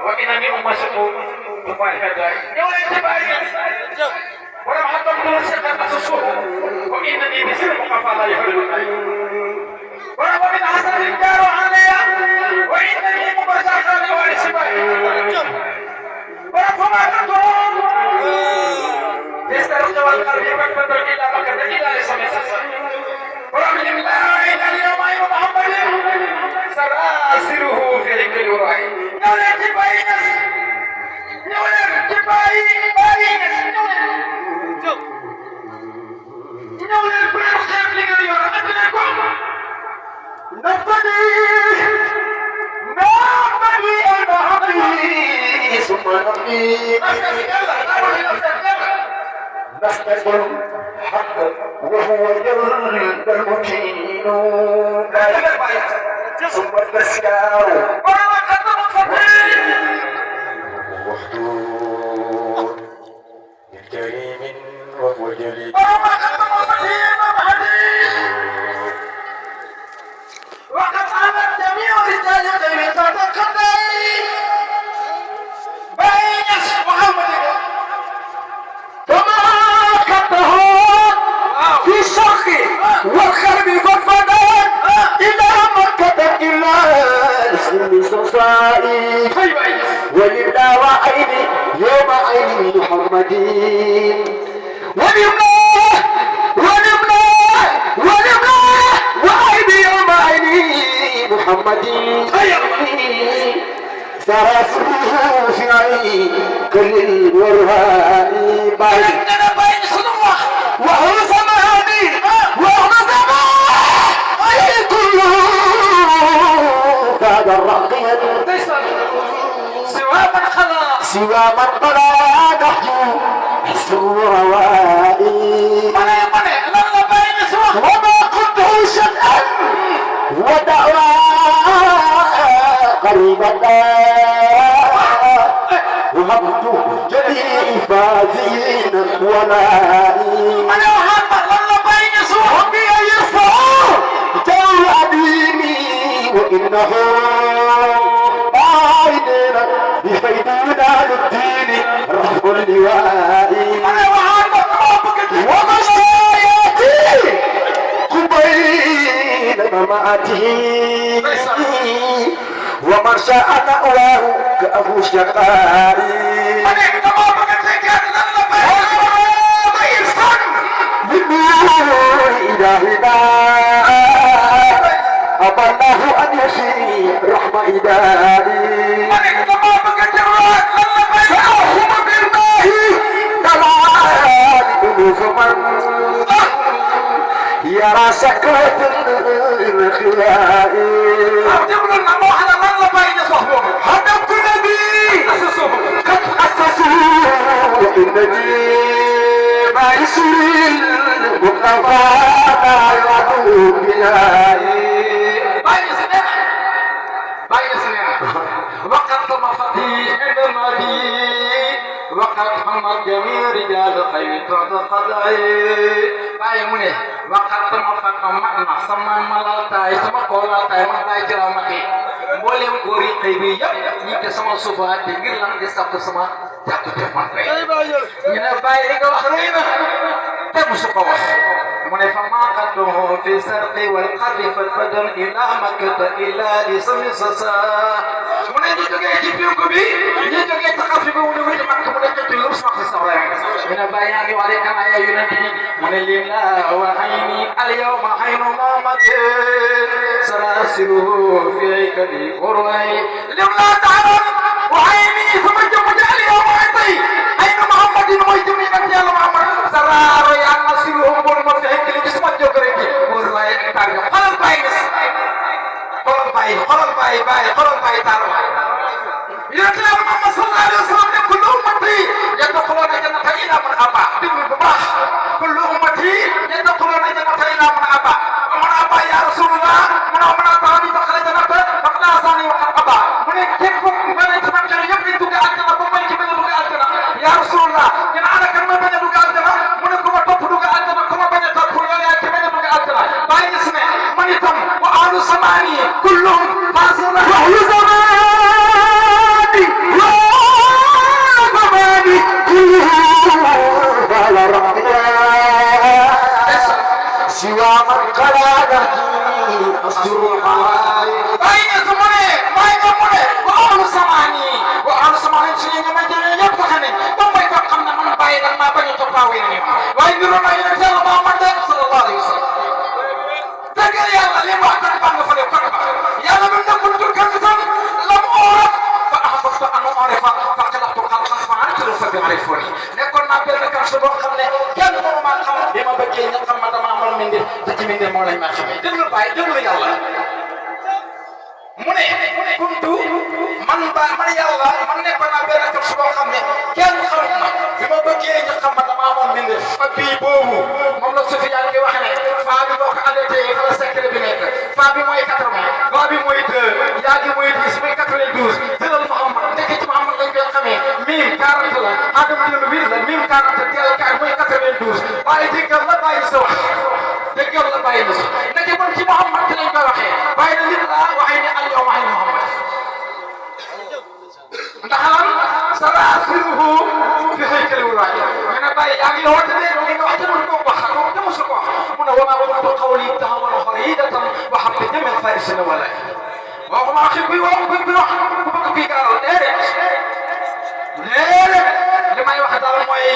وإنني أمسك ثم الهداي يولد باين ولم حطمت الشيخ أسسه وإنني بسرك فلا يحلني ولم من حسن الجار علي وإنني مبشر لوارث ورفما تدعون يسترق والقلب فكفتر إلى مكة إلى لسان سسر ورحمة الله إلى اليوم أيها محمد سراسره في ذكر الوراي نولد باينس نولد باينس نولد برخيب لغير أدنكم نفدي المهدي ثم نبي نستقبل حقا وهو جلد المتين ثم التسكار ورمى الفقير وحدود من كريم وهو جليل ورمى الفقير وقد عمل جميع رجال غير تتقدم بين محمد فما كته في الشرق والغرب فالفدان إلى مكة إلا للصصائي ولله وعيني يوم عين محمد ولله وعيني يوم عين محمد سراسره في عين كل الورهاء باين وهو زماني وهو زماني كله كاد الراقيا سوى من قضى نحجو حسن روائي وما كنت شيئا ودعوى قريبا وهبت جميع فازين ولائي ربي يرفع جو أديمي وإنه بايدنا بفيدنا للدين رفع اللوائي ومشايتي قبيل مماتي ومن شاء نأواه كأبو شقائي بالنور إلهنا أبى الله أن يشيء رحمة إلهي سأخم بالله دلال أنوف من يرى سكرة الخلاء هدفت الذي قد أسسوا وإنني باعث المقتفى لا يعطوا بنائي وقت مفاتيح المدين وقد هم جميع رجال خير قضاي باي مني وقت مفاتيح سما ملالتاي سما قولاتاي ملالتاي جرامتي mboolem góor yi xëy bi yëpp ñu ngi sama suufa te ngir lan di sakku sama jàpp te man fay ñu ne bàyyi li nga wax rëy na te musu ko wax mu ne fa maaqatuhu fi sarqi wal qadri fadfadan ila makkata illa li sami sasa mu ne ñu jógee ci fiw bi ñu jógee ci xafi bi mu ne wuti makk mu ne xëccu lu sama xis sama ñu ne bàyyi yaa ngi wax de kana ya yonent bi mu ne lillah wa ayni al yawma aynu mamati sarasiruhu fi kadi قرأي لولا تعالى وعيني ثم جمد اليوم عطي أين محمد ويجمي نجال محمد سرار يا نسيهم بول مرفعين كل جسم الجبرين قرأي أكتر خلال بايس خلال باي تارو يرجع محمد صلى الله عليه وسلم كل أمتي يدخلون جنة إلى من أبى كل أمتي يدخلون جنة إلى من أبى يا رسول الله من أطاني دخل جنة فقلاساني وحقبا من كيف من يتمكن يبني دوغا الجنة بمن كيف دوغا الجنة يا رسول الله من أنا كما بني دوغا الجنة من كما توب دوغا الجنة كما بني توب يا كما دوغا الجنة باي اسمه من يتم وآل سماني كلهم فاسون وآل زماني bàyyi nga su mu ne bàyyi nga mu ne wa ahlu samaani wa ahlu samaani suñu nga ma jëlee yëpp tax nañ ba mooy ko xam ne man bàyyi nag maa bañ a toppaaw yéen ni waaye niroo naa yéen teel Muhammad sallallahu alayhi wa sallam dëgg yàlla li mu wax kat baa nga fële kat ba yàlla du nekkul tur kan tam la mu ooraf fa ahbabtu an u'rifa fa xalaqtu xalqan fa arabtu fa bi'arifuni nekkoon naa benn kan su boo xam ne kenn mënu maa xam bi ma bëggee ñu xam ma dama amal mindi te ci mindi moo lañ ma xamee déglu bàyyi déglu yàlla mu ne kuntu man yàlla man nekkoon naa benn kan su boo xam ne kenn xamul ma bi ma bëggee ñu xam ma dama amal mindi fa bii boobu moom la Sufyaan di wax ne faa bi boo ko arrêté fa la secret bi nekk faa bi mooy 80 baa bi mooy 2 yaa gi mooy 10 muy 92 jëlal Muhammad nekk ci Muhammad lañ koy xamee mim 40 la Adama jël 8 la mim 40 teel 4 muy 92 waaye déggal la bàyyi sa wax déggal la bàyyi na sa nekk man ci Muhammad ci lañ koy waxee bàyyi na nit laa waxee ne al yow waxee Muhammad ndax lan sarasiruhu fi haykalil waahid ñu ne bàyyi yaa ngi woote de li nga wax te mënu ko wax te mosu ko wax mu ne wa maa kuntu qawli tahawwala xariidatan wa habbi jamil farisina wala waxuma waxi kuy wax ku bëgg kuy gaaral déedéet li may wax daal mooy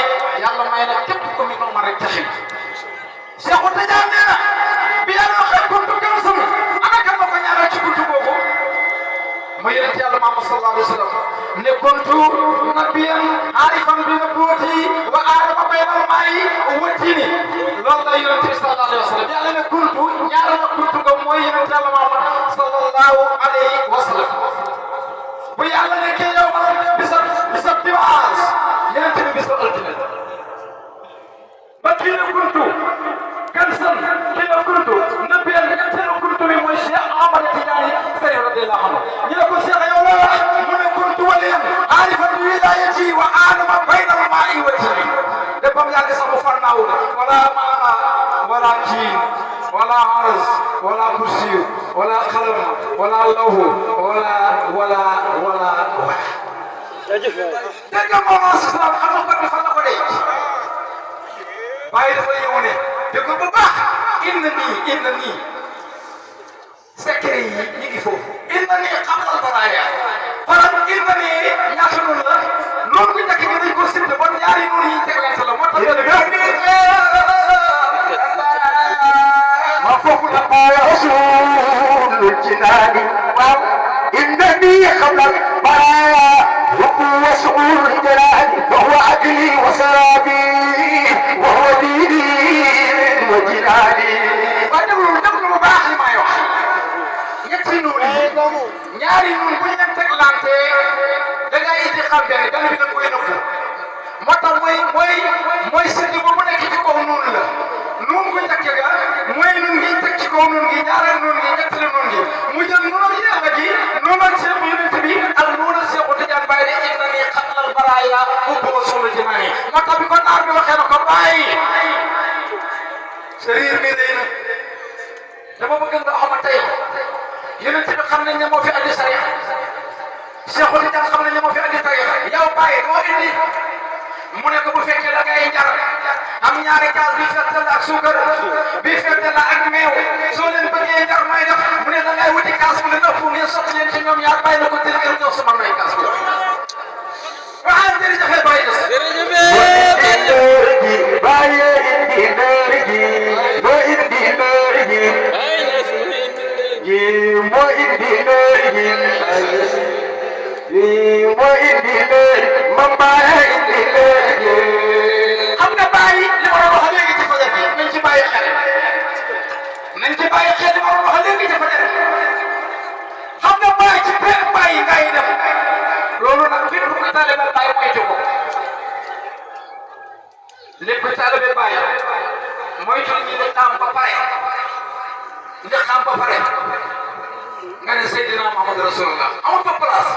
yàlla may na képp ku mi ma rek taxi Seexu Tijaan nee na bi yàlla waxee kuntu kanzan ana kan ma ko ñaanal ci kuntu boobu mooy yonent yàlla Muhammad sallallahu alayhi wa sallam ne kuntu nabiyyan aarifan bi nubuwwati wa aadama baynal maa'i wa tiini loolu la yonent bi sallallahu alayhi wa sallam yàlla ne kuntu ñaareel kuntu nga mooy yonent yàlla Muhammad sallallahu alayhi wa sallam bu yàlla nekkee yow ma bisab dimanche yonent bi bisab altine ba kii ne kuntu kanzan kii ne kuntu nabiyyan ñetteelu kuntu bi mooy Cheikh Ahmad Tidiane Sëriñ radiyallahu anhu ñu ne ko Cheikh yow la wax mu ne kuntu waliyan aarifan bi wilaayati wa aadama baynal maa'i wa tiini de bam yàgg sax mu fannaaw wala maa wala tiin wala arz wala kursi wala qalam wala lawhu wala dégg nga moom islam xam nga ko fan la ko dee bàyyi dafa ñëw ne dégg bu baax inna nii secret yi ñu ngi foofu inna nii xamal baraaya faram inna nii ñaata noonu la loolu bu njëkk bi dañ ko simte bon ñaari noonu yi teglante la moo tax ما فوق رسول الجنان إنني قبل البرايا وقوة سؤول الجلال فهو عقلي وسرابي وهو ديني وجناني déglu bu baax li may wax ñetti nuun yi ñaari nuun bu ñu leen teglante da ngay indi xam benn bi da koy nëbbu moo tax mooy sëñ bi bu nekk ci kaw nuun la nuun bu njëkk ga mooy nuun gi teg ci kaw nuun gi ñaareel nuun gi ñetteel nuun gi mu jël nuunal yàlla gi nuunal Seexu Yonent bi ak nuunal Seexu Tijaan Baay ne innanii xatlal baraaya ubbu solo jinaani moo tax bi ko naar bi waxee na ko bàyyi sëriñ mi day na dama bëgg nga xama tey Yonent bi xam nañ ne moo fi andi sariya Seexu Tijaan xam nañ ne moo fi andi tarixa yow bàyyi moo indi mu ne ko bu fekkee da ngay njar am ñaari kaas bi fette la ak suukar bi fette la ak meew soo leen bëggee njar may def mu ne da ngay wuti kaas bu leen ëpp ngeen sotti leen ci ñoom ñaar bàyyi na ko tënkee jox sama may kaas bi waxal jërëjëf bàyyi des. xam nga bàyyi li ma doon wax léegi ci fajar bi nañ ci bàyyi xel li ma doon wax léegi ci fajar bi xam nga bàyyi ci benn bàyyi ngay dem loolu nag lépp lu ko taalibe bàyyi moytu ko lépp lu taalibe bàyyi moytu ñu ne xam ba pare nga ne Seydina Muhammad Rasulullah amul fa place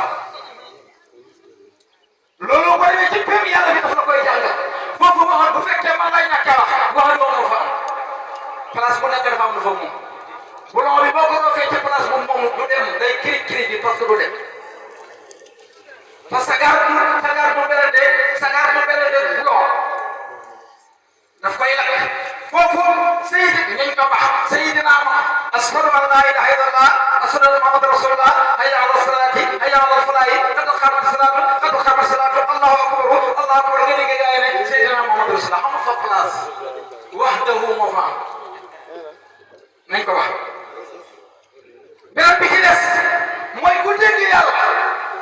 loolu boo demee ci péem yàlla bi daf la koy jàngal foofu waxoon bu fekkee man lay ñàkk a wax doo ko fa place bu nekk dafa am lu fa moom boulon bi boo ko roofee ci place moom du dem day kiri bi parce que du dem parce que sagar du belende boulon daf koy lakk foofu Seydina nañ ko wax Seydina ma asfadu an laa ilaaha illallah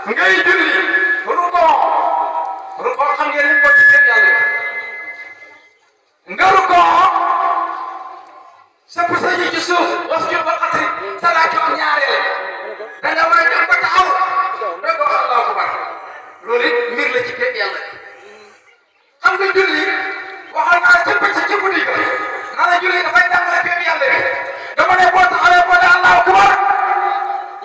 ngay julli rukoo xam ngeen ni moo ci kër yàlla nga rukoo sëpp sa ji ci suuf wasjud ba xatri salaatu am ñaareel da nga war a jóg ba taxaw doo ko wax allahu akbar loolu it mbir la ci kër yàlla xam nga julli waxal naa cëpp ci guddi ga naa la julli dafay jàngale kër yàlla bi dama ne boo taxawee boo ne allahu akbar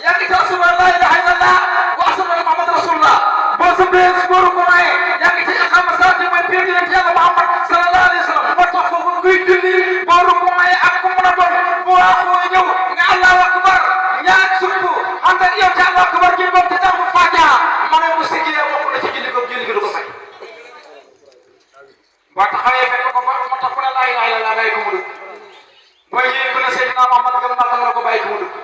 yaa ngi tax suba la ilaha illallah wa asana muhammad rasulullah boo sa bés booru ko maye yaa ngi ci iqama salaati mooy biir yonent yàlla muhammad sallallahu alayhi wa sallam moo tax foofu kuy julli booru ko maye ak ku mën a doon boo waxoo ñëw nga allahu akbar ñaar surtu xam nga yow ci allahu akbar gi doon te tax mu fatiha ma ne mu sigee bokk na ci julli ko du ko fay boo taxawee fekk ko moo tax ku ne laa ilaha illallah bàyyi ko mu dugg booy yéeg ku ne Seydina Muhammad gëm naa ko nga ko bàyyi ko mu dugg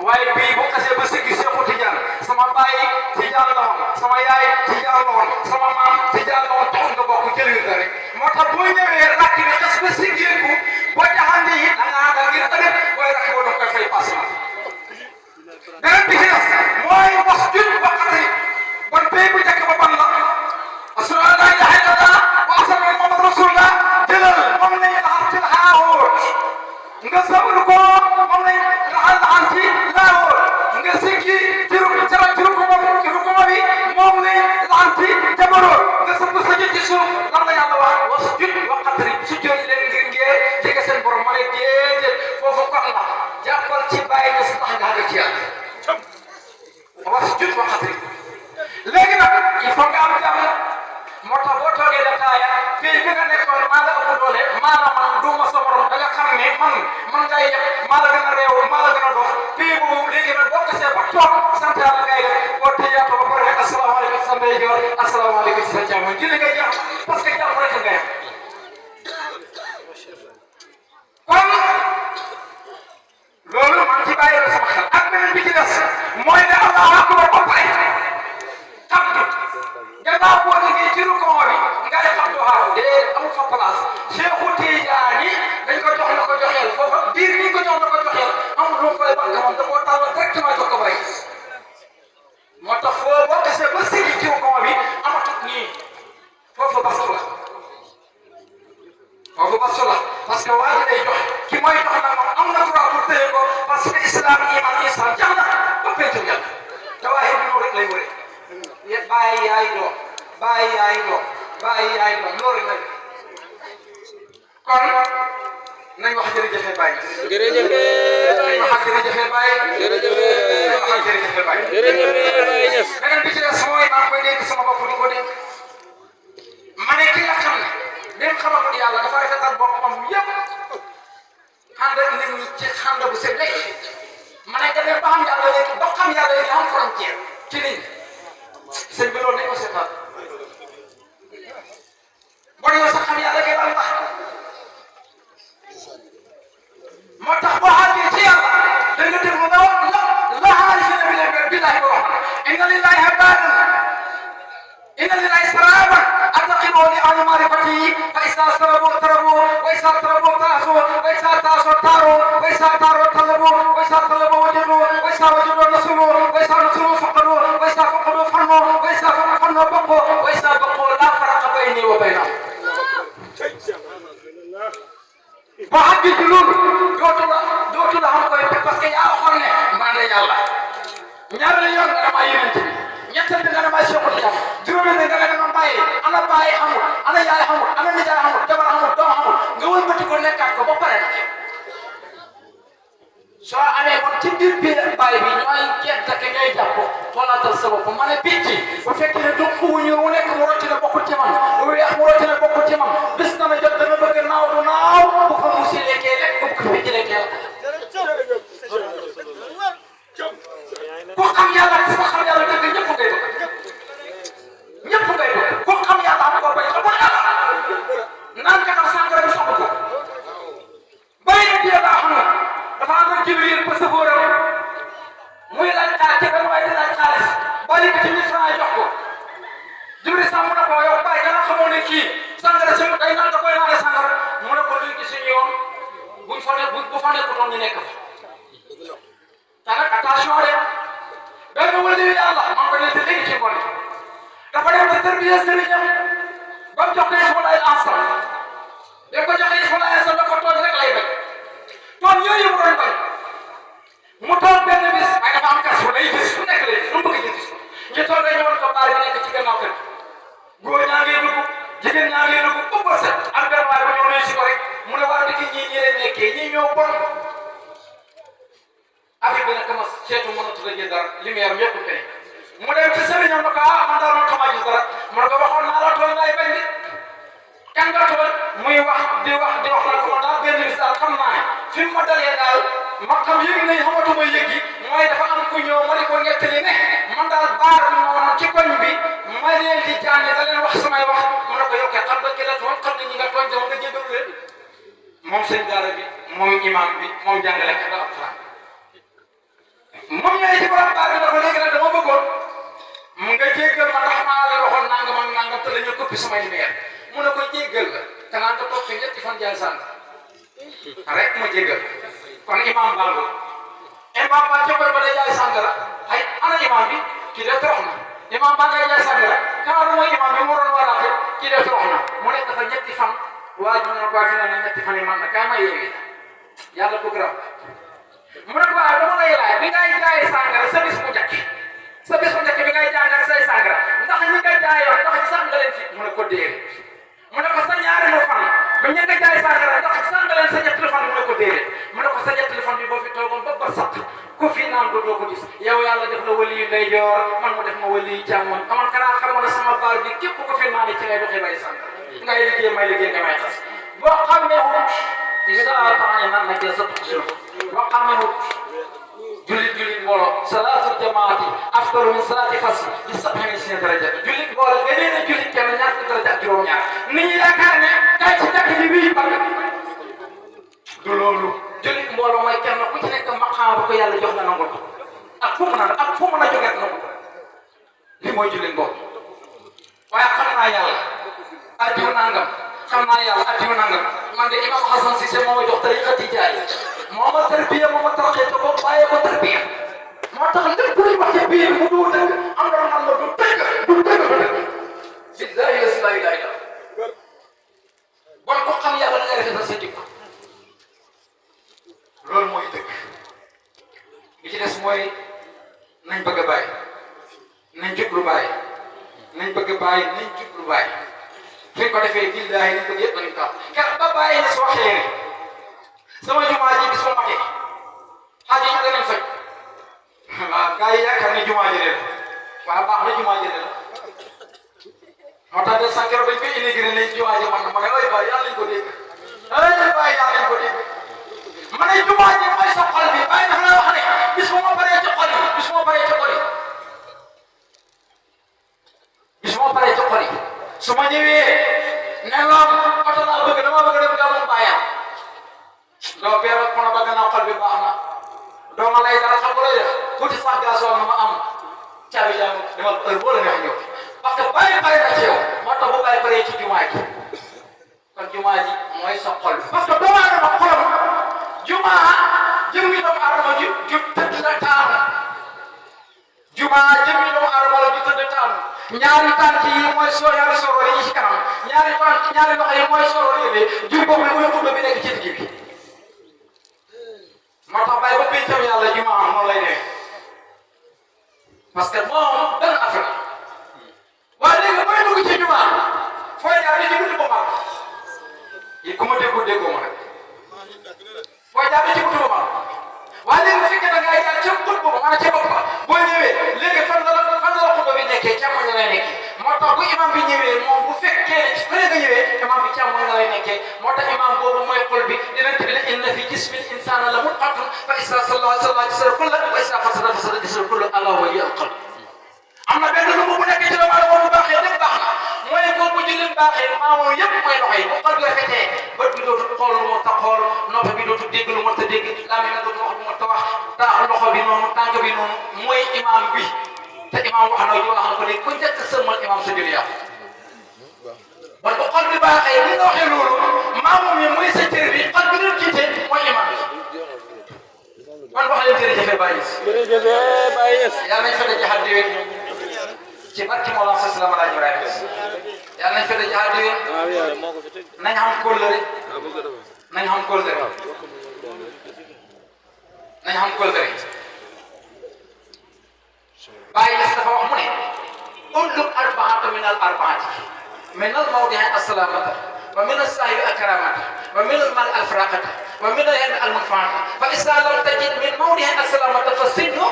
waaye bii bu xasee ba sëggi Seexu Tijaan sama baay Tijaan la woon sama yaay Tijaan la woon sama maam Tijaan la woon taxul nga bokk jël nga rek moo tax boo ñëwee rakk bi xas ba sëggeeku boo jaxande yi da ngaa da ngir ëllëg waaye rakk boo daf koy fay pass la beneen bi ci des mooy wasjud waqti bon pay bu njëkk ba ban la ashhadu an laa ilaaha illallah wa ashhadu anna muhammadan rasulullah jëlal moom lañ laxas ci laxaawoot nga sabru ko moom lañ laxal ci laawoot nga sikki ci ruku moom bi moom lañ laxal ci jabaroot nga sëpp sa jë ci suuf lan la yàlla wax wasjud waqtari su jooy leen ngir ngeen jege seen borom ma ne déedéet foofu kon la jàppal ci bàyyi na si tax nga àgg ci yàlla wasjud waqtari léegi nag il faut nga am jàmm moo tax boo toogee da taaya pays bi nga nekkoon maa la ëpp doole maa la man du ma sa morom da nga xam ne man ngay yeb maa la gën a réew maa la gën a dox pays boobu léegi nag boo kasee ba toog sant yàlla ngay def boo tëjaatoo ba pare asalaamaaleykum sa ndeyjoor asalaamaaleykum sa càmmoñ julli ngay jàpp parce que jàpp rek nga yem kon loolu man ci bàyyi la sama xel ak beneen bi ci des mooy ne allahu akbar ba pare xam nga gannaaw boo liggéey ci rukoo bi nga def am doxaaru déedéet amul fa place Seexu Tijaani dañ ko jox la ko joxeel foofa biir bi ko jox la ko joxeel amul lu fay banque moom da koo tàllal directement jox ko bay moo tax foo boo gisee ba sigi ci rukoo bi amatut nii foofu bastu la parce que waa ji day jox ki mooy jox nag moom am na droit pour téye ko parce que islam iman ihsan jax na ba pencum yàlla te waaye bi noonu rek lay wëree bàyyi yaay doom loolu rek la kon nañ wax jërëjëf Baye. jërëjëf nañ wax jërëjëf Baye. jërëjëf nañ wax jërëjëf Baye. beneen bi ci des mooy maa ngi koy dénk sama bopp di ko dénk ma ne ki nga xam ne dem xamagul yàlla dafa rafetal boppam yëpp ànd ak nit ñi ci xànd bu set rek ma ne nga dem ba xam yàlla léegi ba xam yàlla léegi am frontière ci nit ñi sëñ bi loolu nañ ko seetal boo yow sax xam yàlla ngay lan wax moo tax boo xaajee ci yàlla da nga déglu la xaarifina billahi boo wax inna lillahi ibadan inna lillahi saraban attaqinu li ahli marifatihi fa isa sarabu tarabu wa isa tarabu taasu wa isa taasu taaru wa isa taaru talabu wa isa talabu wajadu wa isa wajadu nasulu wa isa nasulu faqadu wa isa faqadu fannu wa isa fannu baqu wa isa baqu la faraqa bayni wa baynahum boo xamee ci loolu dootu la xam koy parce que yaa waxoon ne maa ngi yàlla ñaareel yoon nga damaa yonent bi ñetteel bi nga damaa Seexu Tijaan juróomeel bi nga dama bàyyi ana bàyyi xamul ana yaay xamul ana nijaay xamul jabar xamul doom xamul nga wëlbati ko nekkaat ko ba pare nag soo amee woon ci biir bàyyi bi ñooy gerte ke ngay jàpp xoolaatal sa bopp ma ne picc bu fekkee ne du xuuñu wu nekk mu rocci ne bokkul ci man bu weex mu rocci ne bokkul ci man bis na ma jot dama bëgg naaw du naaw bu fa musi lekkee lekk bu ko fi jëlee kee ku xam yàlla ku xam yàlla dëgg ñëpp ngay bëgg ku xam yàlla am ko bañ xamul yàlla naan ka tam sàngara bi sopp ko bàyyi na biir daa xam dafa am ak Jibril ba safóoram muy laaj xaalis te benn waaye di laaj xaalis bàyyi ko ci 1000 francs jox ko Jibril sax mu ne ko yow bàyyi dana xamoo ne kii sàngara si day naan da koy naane sàngara mu ne ko luy ci suñu yoon bu fa nekkutoon ñu nekk fa te nag attention de benn wala yàlla maa ngi koy nekk léegi ci tarbiya sëriñam ba mu jox ko Ismaïla Ansam da ko joxe Ismaïla Ansam da ko tooñ rek lay bañ tooñ yooyu mu doon bañ mu toog benn bis waaye dafa am kas fu day gis fu nekk lay gis lu mu bëgg gis ko ñu toog rek ñëwoon ko baar bi nekk ci gannaaw kër góor ñaa ngi dugg jigéen ñaa ngi dugg ba ko set am benn waay bu ñëw nuyu si ko rek mu ne waa dëkk ñii ñi lay nekkee ñii ñoo bon affaire bi nag ma seetu mënatu la jël dara lumière yëpp tey mu dem ci sëriñam ne ko ah man daal man xamaa gis dara mu ne ko waxoon naa la tooñ ngay bañ de kan nga tooñ muy wax di wax na ko man daal benn bis daal xam naa ne fi mu ma dalee daal ma xam yëg nañ xamatuma yëg yi mooy dafa am ku ñëw ma di ko nettali ne man daal baar bi ma wonoon ci koñ bi ma leen di jàng da leen wax samay wax mu ne ko yokkee xam nga ki la tooñ xam nga ñi nga tooñ dama nga jégalu leen moom sëñ daara bi moom imam bi moom jàngalekat la alxuraan moom ñooy ci borom baar bi ne ko léegi nag dama bëggoon mu nga jéggal ma ndax maa la waxoon nangam ak nangam te dañoo koppi samay lumière mu ne ko jéggal la te naan nga toog fi ñetti fan jaay sant rek ma jéggal kon imam bango imam ba ca ba day jaay sàngara ay ana imam bi kii de torox na imam ba ngay jaay sàngara kana mooy imam bi mu doon waraate kii de torox na mu nekk fa ñetti fan waa ji ne ko fi na ñetti fan yi man na kaa ma yeewi yàlla bëgg raw mu ne ko waaye dama lay laaj bi ngay jaay sàngara sa bis bu njëkk bi ngay jàng ak say sàngara ndax ñi nga jaayoon ndax sax nga leen fi mu ne ko déere mu ne ko sa ñaareelu fan ba ñi nga jaay sàngara ndax sax nga leen sa ñetteelu fan mu ne ko déere mu ne ko sa ñetteelu fan bi boo fi toogoon ba sax ku fi naan doo ko gis yow yàlla def la wali yu ndeyjoor man mu def ma wali yu càmmoñ amoon kanaa xamoon ne sama baar bi képp ku fi naan ci ngay doxee bay sàngara ngay liggéey may liggéey nga may tas boo xam ne wut isaa taxane nan na jël sa tuxusul boo xam ne wut julit mbooloo salaatul jamaati afdalu min salaati fas di sab'ina seen daraja julit mbooloo nga nee na julit kenn ñaar fukki daraja ak juróom-ñaar nit ñi yaakaar ne kay ci jàkk ji bii bëgg du loolu julit mbooloo mooy kenn ku ci nekk maqaama ba ko yàlla jox nga nangul ko ak fu mu mën a jógee nangul ko li mooy julit mbooloo waaye xam naa yàlla addiw nangam xam naa yàlla addiw nangam man de imam Hassan Cissé moo ma jox tariqa tijaay moo ma tarbiya moo ma tarxee te ko bàyyee ko tarbiya moo tax lépp luy wax ci biir mu du dëgg am na xam nga du dëgg billahi la ilaha illa bon ko xam yàlla da ngay defee sa jikko loolu mooy dëgg bi ci des mooy nañ bëgg a bàyyi nañ jublu bàyyi nañ bëgg a bàyyi nañ jublu bàyyi fi ko defee billahi nañ bëgg yëpp nañu tax kat ba bàyyi ne soo waxee ne sama jumaa ji bis ma matee xaaj yi danañ faj waaw gars yi yaakaar ne jumaa ji la waaw baax na jumaa ji la moo tax de sànqero dañ koy inauguré ne jumaa ji man ma ne ooy bàyyi yàlla nañ ko dégg ay bàyyi yàlla nañ ko dégg ma ne jumaa ji mooy sa xol bi bàyyi dafa la wax ne bis bu ma paree ci xol yi bis bu ma paree ci xol yi bis bu ma paree ci xol yi su ma ñëwee ne loom oto laa bëgg dama bëgg dem gàmmu bàyyam doo beero kono ba gannaaw xol bi baax na doo ma lay dara xam nga lay def tuuti sax gasoon na ma am caabi jàmm dama heure boo la neex ñëw parce que bàyyi pare na ci yow moo tax bu bàyyi paree ci jumaa ji kon jumaa ji mooy sa xol bi parce que doomu aadama xolam jumaa jëmmi doomu aadama ju tëdd na taanu jumaa jëmmi doomu aadama la ju tëdd taanu ñaari tànk yi mooy soo ñaari soro yi ci kanam ñaari loxo yi mooy soro yi jur boobu mooy xutba bi nekk ci digg bi moo tax bàyyi ba péncam yàlla jumaa noonu lay demee parce que moom benn affaire waaye léegi mooy dugg ci jumaa fooy jaar di ci buntu ba mag yi ku ma déggoo ma nag fooy jaar di ci buntu ba mag waaye léegi bu fekkee da ngay jaar ca buntu ba maanaam ca bopp ba boo ñëwee léegi fan la xutba bi nekkee càmmoñ la lay nekkee moo tax bu imam bi ñëwee moom bu fekkee ne ci fële nga ñëwee imam bi càmmoñ la lay nekkee moo tax imam boobu mooy xol bi dinañ bi ne inna fi jismil insana la mudqatun fa isa salla jasadu kullu wa isa fasada jasadu kullu ala wa hiya alqalb am na benn lu bu nekkee ci doomu aadama bu baaxee lépp baax na mooy ko bu jullit baaxee maamoom yëpp mooy loxo yi bu xol bi rafetee bët bi dootul xool lu moo ta xool nopp bi dootul dégg lu moo ta dégg làmmiñ bi dootul wax lu moo ta wax taa loxo bi noonu tànk bi noonu mooy imam bi te imam wax na ko léegi ku njëkk sëmmal imam sa julli yàqu bon bu xol bi baaxee li nga waxee loolu maamoom yi mooy sa cër bi xol bi doon jiite mooy imam bi kon wax leen jërëjëf Baye Niass. jërëjëf Baye Niass. yàlla nañ fa daje xar déwén ci barki Mawlana sallallahu alayhi wa sallam yàlla nañ fa daje àddina nañ xam kóllëre nañ xam kóllëre nañ xam kóllëre bàyyi les dafa wax mu ne ullub arbaata min al arbaati min al mawdi'i assalamata wa min as-sahibi akramata wa min al mal alfraqata wa min al ilmi al munfaata fa isa lam tajid min mawdi'i assalamata fa sinnu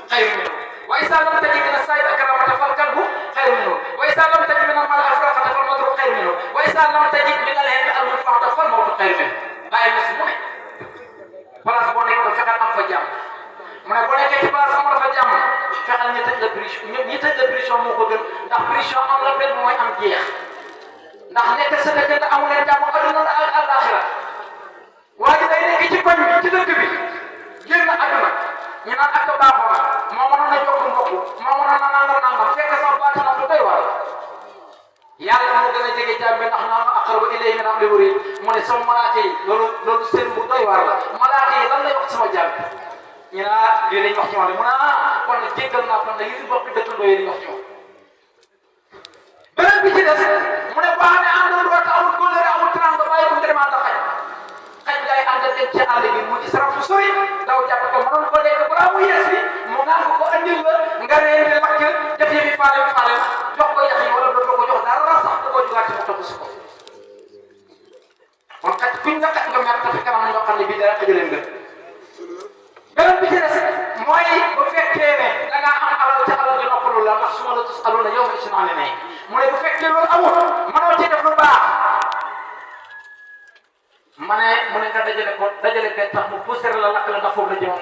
xayru minhu wa isa lam tajid min as-sahibi akramata fal kalbu xayru minhu wa isa lam tajid min al mal alfraqata fal madru xayru minhu wa isa lam tajid min al ilmi al munfaata fal mawtu xayru minhu bàyyi les mu ne place boo nekk fexeel am fa jàmm mu ne boo nekkee ci place amoo fa jàmm fexeel ñu tëj la prison ñi tëj la prison moo ko gën ndax prison am la benn mooy am jeex ndax nekk sa dëkk nga amu leen jàmm adduna ak àllaaxira waa ji day nekk ci koñ bi ci dëkk bi génn adduna ñu naan ak baaxoon moo mënoon a jokk mbokk moo mënoon a nangam fekk sax baati na lu doy waar yàlla moo gën a jege jàmm bi ndax naan aqrabu ilayhi min hablil warid mu ne sama malaaka yi loolu seen bu doy waar la malaaka yi lan lay wax sama jàmm ñu naan lii lañ wax ci moom de mu ne kon nag jéggal naa ko nag yi bokk dëkkandoo yi lañ wax ci moom beneen bi ci des mu ne baax ne àndandoo te amul kóllëre amul tànn ba bàyyi ko nga demaat xaj xaj lay àndal dem ci àll bi mu ci saraf fu sori daw jàpp ko mënoon ko lekk balaa mu yees bi mu naan ko andil la nga reen di lakk def yi faale jox ko yax yi wala dootoo ko jox dara sax da koo jugaat mu topp si ko kon xaj kuñ nga xaj nga mer te fekk na ñoo xam ne bii dara xëjaleen gën beneen bi ci des mooy bu fekkee ne da ngaa am alal ca alal di noppalu la ndax su ma la tus aluna yow ma si naan ne mu ne bu fekkee loolu amul mënoo ci def lu baax ma ne mu ne nga dajale benn tax mu poussé la lakk la ndax foofu la jëm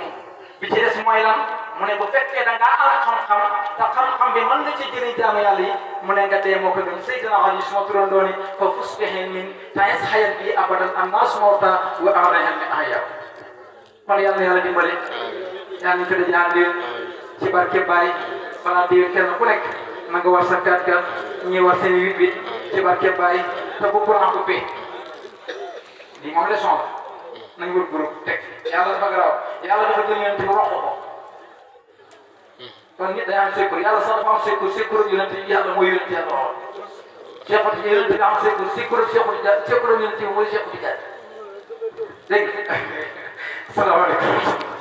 bi ci des mooy lan mu ne bu fekkee da ngaa am xam-xam te xam-xam bi mën na ci jëriñ jaamu yàlla yi mu ne nga dee moo ko gën Seydina Ali suma turandoo ni fa fusbihin min taes xayal bi abadan am naa suma wata wa amrahan min ahya kon yàlla na yàlla dimbale yàlla ñu ko daje ànd ci barke Baye balaa déwén kenn ku nekk na nga war sa 4x4 ñii war seen 8x8 ci barke Baye te bu courant coupé lii moom leçon la nañ wër groupe teg yàlla dafa garaaw yàlla dafa jël yonent bi wax ko kon nit day am secours yàlla sax dafa am secours yonent bi yàlla mooy yonent yàlla waxoon Cheikh yonent bi am secours yonent bi mooy Cheikh Tidiane dégg nga salaamaaleykum